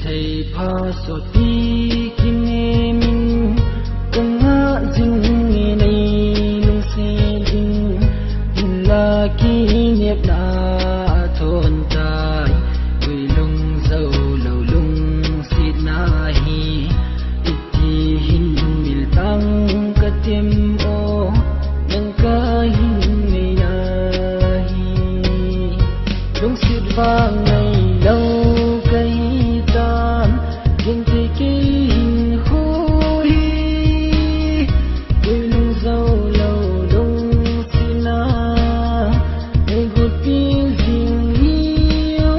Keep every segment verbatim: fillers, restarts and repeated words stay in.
Seipha sotpi kinemin kangah jing e, nei lungset in hinla kinepna athon tai. Koi lung jou lou lungsetna hi iti hin miltang katem o, nang kahin nei ahi. Lungset vang neilou kahitan, genthei kei hinkho hi. Koi lung jou lou lungsetna nei gotpi jing hi o.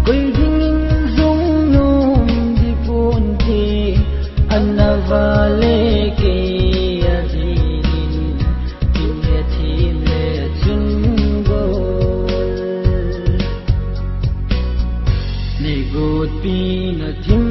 Koi dingin jong nom ding ponte, ana vale kei adingin, tin hethem le chun bol. Nei gotpina thim